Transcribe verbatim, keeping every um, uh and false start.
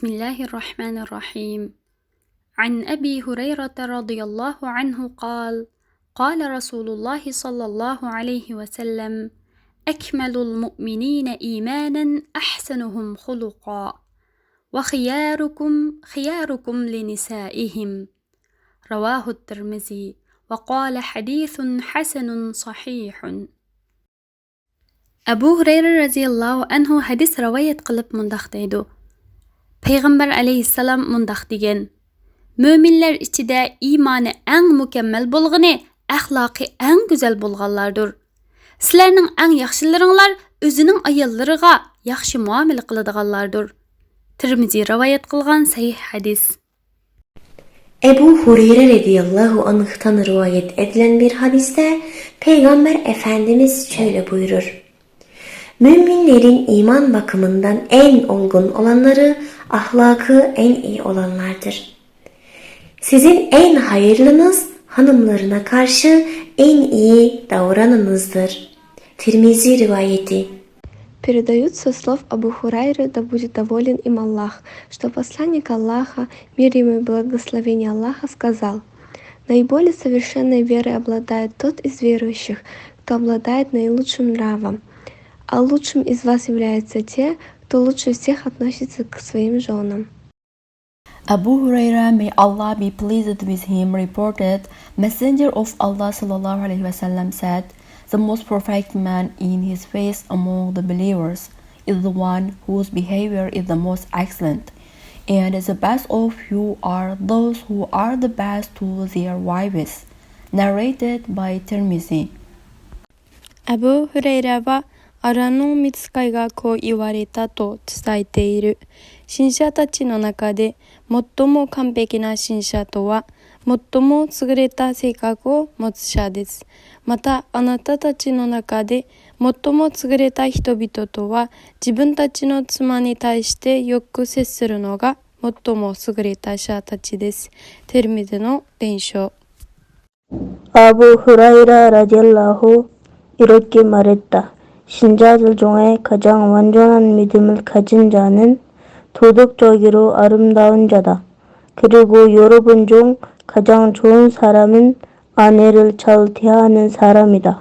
بسم الله الرحمن الرحيم. عن أبي هريرة رضي الله عنه قال: قال رسول الله صلى الله عليه وسلم: أكمل المؤمنين إيمانا أحسنهم خلقا، وخياركم خياركم لنسائهم. رواه الترمذي وقال: حديث حسن صحيح. ئەبۇ ھۇرەيرە رەزىياللاھۇ ئەنھۇ ھەدىس رىۋايەت قىلىپ مۇنداق دەيدۇ: پەيغەمبەر ئەلەيھىسسالام مۇنداق دېگەن: مۆمىنلەر ئىچىدە ئىمانى ئەڭ مۇكەممەل بولغىنى، ئەخلاقى ئەڭ گۈزەل بولغانلاردۇر. سىلەرنىڭ ئەڭ ياخشىلىرىڭلار ئۆزىنىڭ ئاياللىرىغا ياخشى مۇئامىلە قىلىدىغانلاردۇر. تىرمىزى رىۋايەت قىلغان سەھىھ ھەدىس. ئەبۇ ھۇرەيرە رەزىياللاھۇ ئەنھۇدىن رىۋايەت ئېتىلگەن بىر ھەدىستە پەيغەمبەر ئەپەندىمىز شۆيلە بۇيرۇر: مۆمىنلەرنىڭ ئىمان باقىمىندىن ئەڭ ئولغۇن ئولانلىرى ئەخلاقى ئەڭ ئىي ئولانلاردۇر. سىزنىڭ ئەڭ ھايىرلىنىز خانىملىرىنا قارشى ئەڭ ئىي داۋرانىنىزدۇر. تىرمىزى رىۋايىتى. Передают со слов Абу Хурайры, да будет доволен им Аллах, что посланник Аллаха, мир ему и благословение Аллаха, сказал: «Наиболее совершенной верой обладает тот из верующих, кто обладает наилучшим нравом. А лучшим из вас являются те, кто лучше всех относится к своим женам». Abu Hurairah, may Allah be pleased with him, reported, Messenger of Allah صلى الله عليه وسلم said, "The most perfect man in his faith among the believers is the one whose behavior is the most excellent, and the best of you are those who are the best to their wives." Narrated by Tirmidhi. アブー・フレイラは荒野見つかいがこう言われたと伝えている。信者たちの中で最も完璧な信者とは、最も優れた性格を持つ者です。また、あなたたちの中で最も優れた人々とは、自分たちの妻に対してよく接するのが最も優れた者たちです。テルミでの伝承。 ئابۇ ھۇرەيرە رەزىياللاھۇ ئېرىككە مارىتتا، شىنجازىل جۇڭئەي كاجاڭ ۋەنجۇنەن مىدىمىل كاجىن جانىن تۇدۇق جوگىرۇ ئارىمداۋۇن جادا، كىرىگۇ يورۇبۇن جۇڭ كاجاڭ چوۋۇن سارامىن ئانېرىل چال تيانىن سارامىدا.